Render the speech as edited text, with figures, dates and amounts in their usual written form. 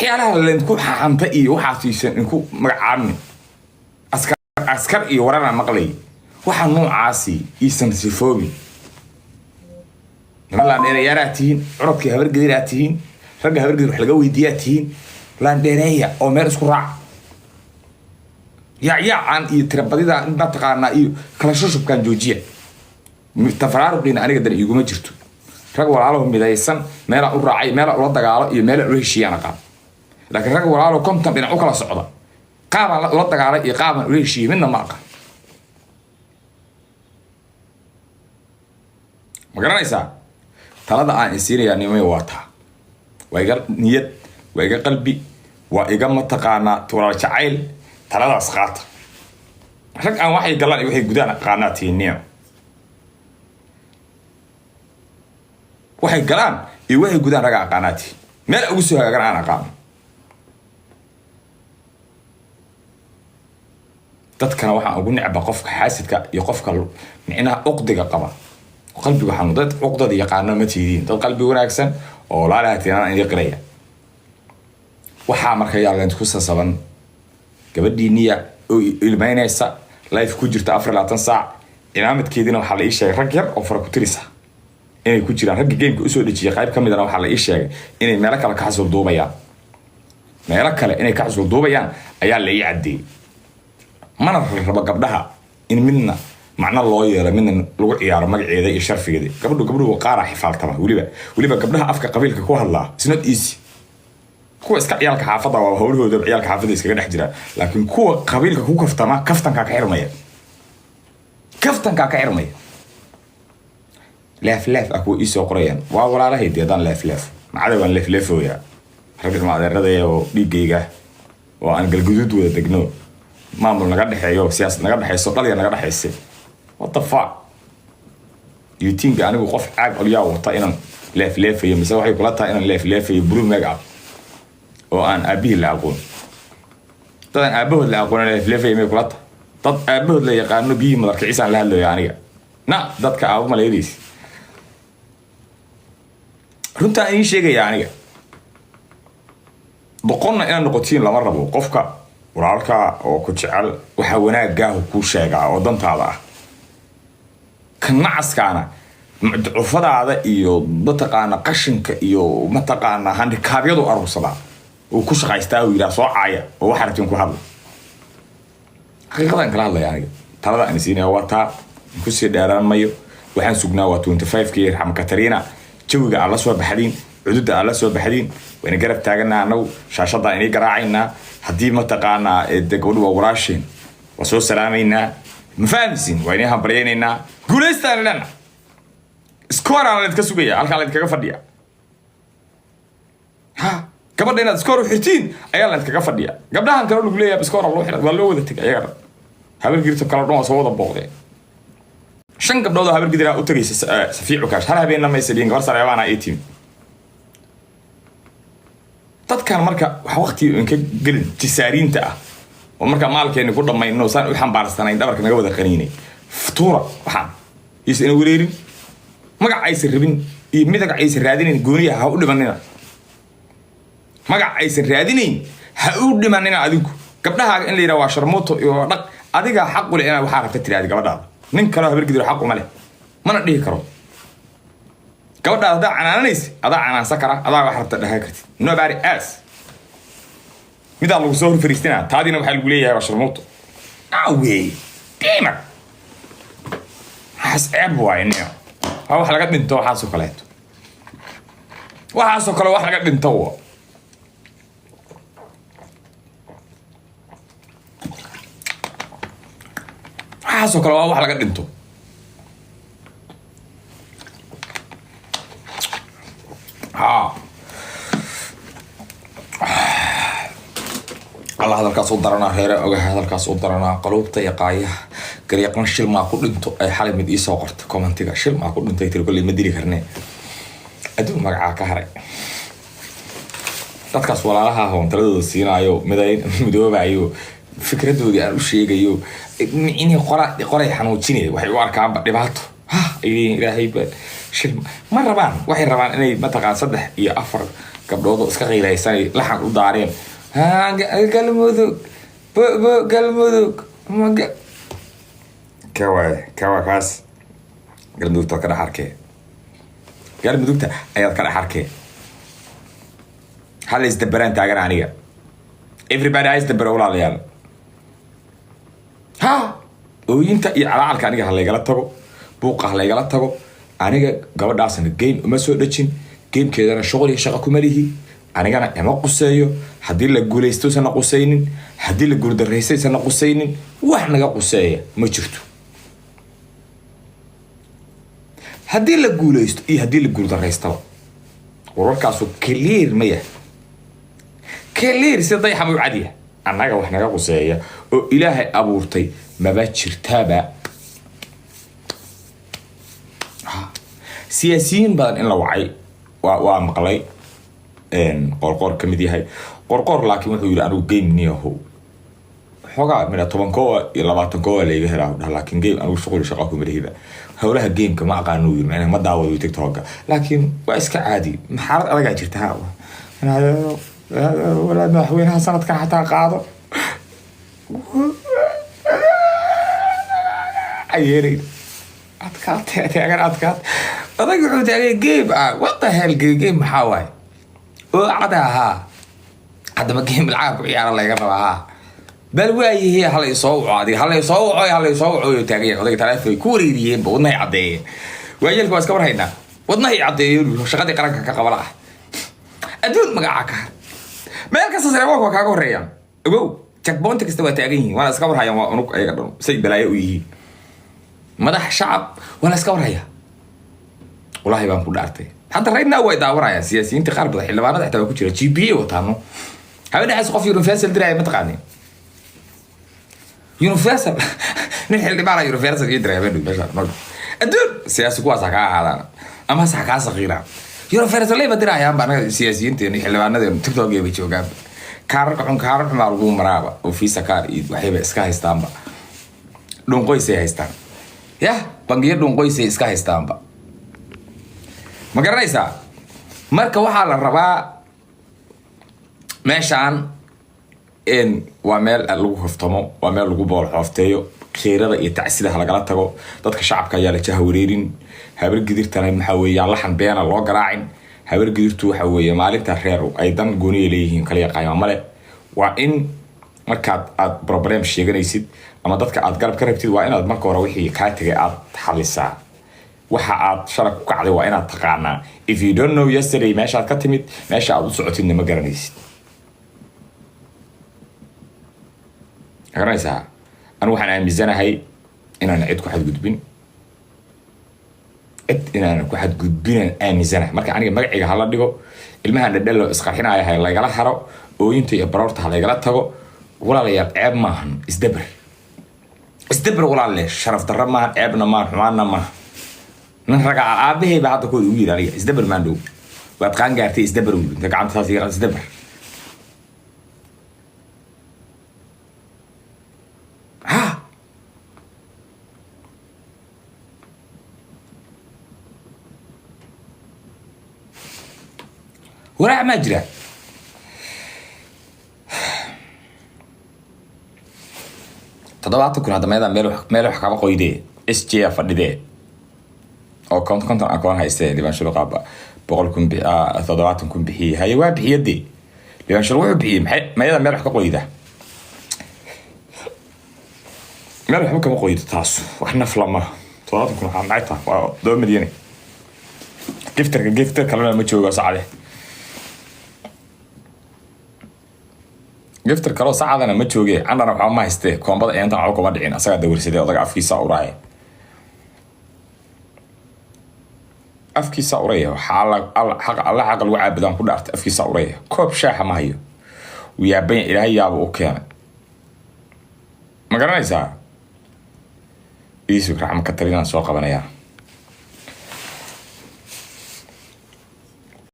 Waxyaalaha laydinku xaxanta iyo waxaas iisan inku magacaabmin. Askar askar iyo wararaan maqlay, waxa noocaasi iisan sifoobin. Niman laandheerayaaraa tihiin, curadkii Habargediraa tihiin, ragga Habargedir wax laga weydiiyaa tihiin. Laandheereeya oo meel isku raac. Yaacyaacan iyo tirabadida mataqaanaa iyo kala shushubkan joojiya. Tafaraaruqiina aniga dan iguma jirto. Rag walaalo midaysan meelaan u raacay, meelaan ula dagaalo iyo meelaan ula heshiiyaan aqaan, laakiin rag walaalo 50 dhinac u kala socda, qaabaan ula dagaalay iyo qaabaan ula heshiiyey midna ma aqaan. Ma garanaysaa? Talada aan isiinayaa nimay waa taa. Waa iga niyad, waa iga qalbi, waa iga mataqaanaa walaal jacayl. Taladaas qaata. Rag aan waxay galaan iyo waxay gudaan aqaanaa tiiniya. Waxay galaan iyo waxay gudaan ragga aqaanaa tihin, meel ugu soo hagaagan aan aqaano. Dadkana waxaan ugu necba qofka xaasidka iyo qofka micnaha uqdiga qaba, qalbiga xanuun. Dad cuqdada yaqaano ma tihiin, dad qalbi wanaagsan oo laalaha tiinaan idin qiraya. Waxaa marka yaa laydinku sasaban gabadhii niya oo ilmeynaysa, life ku jirta 24 saac. Cinaamadkeediina waxaa la ii sheegay rag yar oo fara ku tirisa inay ku jiraan ragga gameka usoo dhejiyay. Qayb ka midana waxaa la ii sheegay inay meelo kale ka xasuul duubayaan, meelo kale inay ka xasuul duubayaan ayaa la ii caddeeyey. Mana rabo gabdhaha in midna macno loo yeelo, midna lagu ciyaaro magaceeda iyo sharfigeeda. Gabadhu, gabdhuhu qaaraa xifaaltama. Weliba gabdhaha afka qabiilka ku hadlaa is not easy. Kuwa iska ciyaalka xaafadda waa howlahooda, ciyaalka xaafadda iskaga dhex jira, laakiin kuwa qabiilka ku kaftama, kaftankaa ka xirmaya, kaftankaa ka xirmaya. Leef leef ah kuwa iisoo qorayaan waa walaalahay. Dee haddaan leef leef macada waan leef leefooyaa, rag ilma adeeradaya oo dhiiggayga oo aan Galguduud wada degno, maamul naga dhexeeyo, siyaasad naga dhexeyso, dhalya naga dhexeyse. What the fuck you think? Anigu qof caag olyaa wata inaan leefleefayo, mise waxay kula tahay inaan leefleefayo blue make up oo aan aabihii la aqoon? Dadaan aabahood la aqoon leefleefaya may kula tahay? Dad aabahood la yaqaano, biyihii madarkicisaan la hadlayo aniga na dadka aabo malayadiis. Runtaan idiin sheegaya aniga, doqonna inaad noqotiin lama rabo. Qofka walaalka oo ku jecel waxaa wanaagaahu kuu sheegaa oo dantaada ah. Ka nacaskaana cufadaada iyo mataqaana qashinka iyo mataqaana handikaabyadu aruursadaa uu ku shaqaystaa, uu yidhaha soo caaya oo waxa rabtiin ku hadla. Xaqiiqadan kala hadlaya aniga, talada aan siinaya waa taa. Kusii dheeraan mayo. Waxaan sugnaa waa 25kii Raxma Katarina. Jawiga aad la soo baxdiin, cududda aad la soo baxdiin, wayna garab taaganaa annagu, shaashadaa inay garaacaynaa. Haddii mataqaanaa de gabadhu waa walaasheen, waa soo salaamaynaa. Ma fahamsin? Waa inay hambalyaynaynaa. Guulaystaan lena, scoreaan laydinka sugaya, halkaa laydinkaga fadhiya. Ha gabadha inaad score u xirtiin ayaa laydinkaga fadhiya. Gabdhahan kale lagu leeyahay score loo xira, waa loo wada tegay ayaga dhan. Habargirto kale dhan waa soo wada booqdeen. Shan gabdhood oo Habargidiraa u tagaysa Safiicu Kaash, hal habeenna maysa dhihin gabar Sareebaana ii timi. Dadkan marka wax waqti inka gelin jisaariinta ah oo marka maalkeeni ku dhammayno, saan u xambaarsanayn dhabarka naga wada qaniinay. Futuura waxaan iisa ina wareerin, magac aysan rabin iyo midagac aysan raadinayn gooniya ha u dhimanina. Magac aysan raadinayn ha u dhimanina. Adinku gabdhahaaga in la yidhaha waa sharmuuto iyo waa dhaq, adigaa xaq u leh inaad waxaa rabta tiraahdi gabadhaada. Nin kaloo Habargidir xaq uma leh, mana dhihi karo. Gabadhaada haddaa canaananaysa, adaa canaansan kara, adaa wax rabta dhahan kartid. Nobody else. Midaa lagu soo hor fariistina, taadiina waxaa lagu leeyahay waa sharmuuto. Awey damn, waxaas ceeb waaye nio. Waa wax laga dhinto waxaasoo kaleeto, waxaasoo kale wax laga dhinto wa. Waxaasoo kale waa wax laga dhinto. Ha alla, hadalkaas u daranaa reere ogahay, hadalkaas u daranaa qaluubta iyo qaayaha. Garyaqan shilmaa ku dhinto ay xalay mid iisoo qortay commentiga. Shilmaa ku dhintay tiri, kolley ma dili karne, adduun magacaa ka haray. Dadkaas walaalaha ahoon taladooda siinaayo, midayn midoobayo, fikradoodii aan u sheegayo, inay qora qoray xanuujinaya, waxay u arkaanba dhibaato. Ha ay leeyihin, ilaahay ba shil ma rabaan. Waxay rabaan inay mataqaan saddex iyo afar Gabdhoodoo iska qiiraysanay laxan u daareen. Galmudug, bo Galmudug maga kawaay kawa kaas. Galmudugta ka dhex arkee, Galmudugta ayaad ka dhex arkee. Hal isdabaraan taagan aniga. Everybody ha isdabaro, walaalayaal. Ha ooyinta iyo calaacalka aniga ha laygala tago, buuqa ha laygala tago. Aniga gabadhaasna game uma soo dhejin, gamekeedana shuqul iyo shaqo kuma lihi. Anigana ima quseeyo. Haddii la guulaysto isana qusaynin, haddii la guuldarraysto isana qusaynin. Wax naga quseeya ma jirto haddii la guulaysto iyo haddii la guuldarraystaba. Warwarkaasu clear ma yahay? Clear sida dayaxa ma u cadyahay? Annaga wax naga quseeya oo Ilaahay abuurtay maba jirtaba. Siyaasiyiin badan in la wacay waa maqlay. Qorqoor ka mid yahay Qorqoor, laakiin wuxuu yidhi anigu game niyahow xoogaa mina 10 koowa iyo 20 koowa layga helaa dhah, laakiin game anigu shuqul shaqa kuma lihiba. Howlaha gameka ma aqaano yiri, macnaha ma daawado TikToka, laakiin waa iska caadi. Xaalad adagaa jirta. Ha walaa madaxweynaha sanadkan xataa qaado ayeerayn adkaad taagan, adkaad adag. Wuxuu taagay game ah. What the hell, game maxaa waaye oo cada ahaa? Haddaba game lacag ku ciyaara laga rabaa. Haa, bal waayihi, hala isoo waco adiga, hala isoo waco, hala isoo waco yo taagan yahay odayga. Taleefon ku wareeriyeenba, wadnahay caddeeyeen. Waayeelka waa iska warhaynaa. Wadnahay caddeeyeen, shaqadii qaranka ka qabala ah. Adduun magaca ka har, meel kasta sareebanka waa kaaga horeeyaan. Ogow, checkpoint kasta waa taagan yihiin, waana iska warhayaan. Waa unug ayaga dhan say balaayo u yihiin. Madax, shacab, waa la iska warhayaa. Wallaahi baan ku dhaartay, hadda right now way daawanayaan siyaasiyiinta qaar badan, xildhibaanada xitaa waa ku jira, GPA wataano. Habeen qof Universal diraya ma taqaanin? Universal, nin xildhibaana Universal ii diray habeen dhow. Meesha adduun siyaasi kuwaas ha kaa ahaadaan ama hase ha kaa saqiiraan, Universal ba dirayaan ba. Anaga siyaasiyiinteenu iyo xildhibaanadeenu TikTok bay joogaan. Kaararka xun, kaarar xumaa lagu maraaba oo Visa kaar iyo waxayba iska haystaanba, dhunqoysay haystaan. Yah, bangiyo dhunqoysay iska haystaanba, ma garanaysaa? Marka waxaa la rabaa meeshaan waa meel lagu hoftamo, waa meel lagu bool xoofteeyo. Khiirada iyo tacsidaha lagala tago. Dadka shacabka ayaa la jaha wareerin. Habar Gidirtana maxaa weeyaan laxan beena loo garaacin. Habar Gidirtu waxa weeye maalinta reer ay dan gooniya leeyihiin kala yaqaanaa male. Waa in markaad aad problem sheeganaysid ama dadka aad garab ka rabtid, waa inaad marka hore wixii kaa tegay aad xalisaa. Waxa aad shalay ku kacday waa inaad taqaanaa. If you don't know yesterday, meeshaad ka timid, meesha aad u socotidna ma garanaysid. Ma garanaysaa? Anigu waxaan aaminsanahay inaan cid ku xadgudbin, cid inaanan ku xadgudbinaan aaminsanahay. Marka aniga magacayga hala dhigo, ilmahan dhadhalo isqarxinaya ha laygala haro, ooyinta iyo baroorta ha laygala tago. Walaalayaal, ceeb maahan. Isdabar, isdabar, walaalle. Sharaf darro maahan, ceebna maahan, xumaanna maaha. Nin raga aabahey baa hadda kooda ugu yidhi aniga isdabar maan dhow, waad qaan gaartay, isdabar uu yidhi. Inta gacanta saas iga isdabar. Ha walaac maa jira. 70,000 hadda meedaa meel wax kaba qoydee SJ a fadhidee oo 50 akoon haystee. Liban Shuluqaaba 100,000, 70,000 bixiyey. Haye, waa bixiyadee. Liban Shuluq wuxuu bixiyey maxay? Meedaa meel wax ka qoyda? Meel waxba kama qoydo taas, wax nafla ma. 70,000 waxaa maxay tahay? Waa 2 milyan. Gifterka, gifter kalena ma joogo sacade. Gifter kaloo sacadana ma jooge. Candhana waxba ma haystee. Koombada eenta waxba kuma dhicin, asagaa dawarsaday odaga. Afkiisa uraya, afkiisa uraya. Waxaa alla alla xaqa lagu caabudaan ku dhaartay, afkiisa uraya. Koob shaaxa ma hayo, wuu yaaban yahay. Ilaahay yaaba u keenay, ma garanaysaa? Iisug, raxma ka talinaan soo qabanayaa.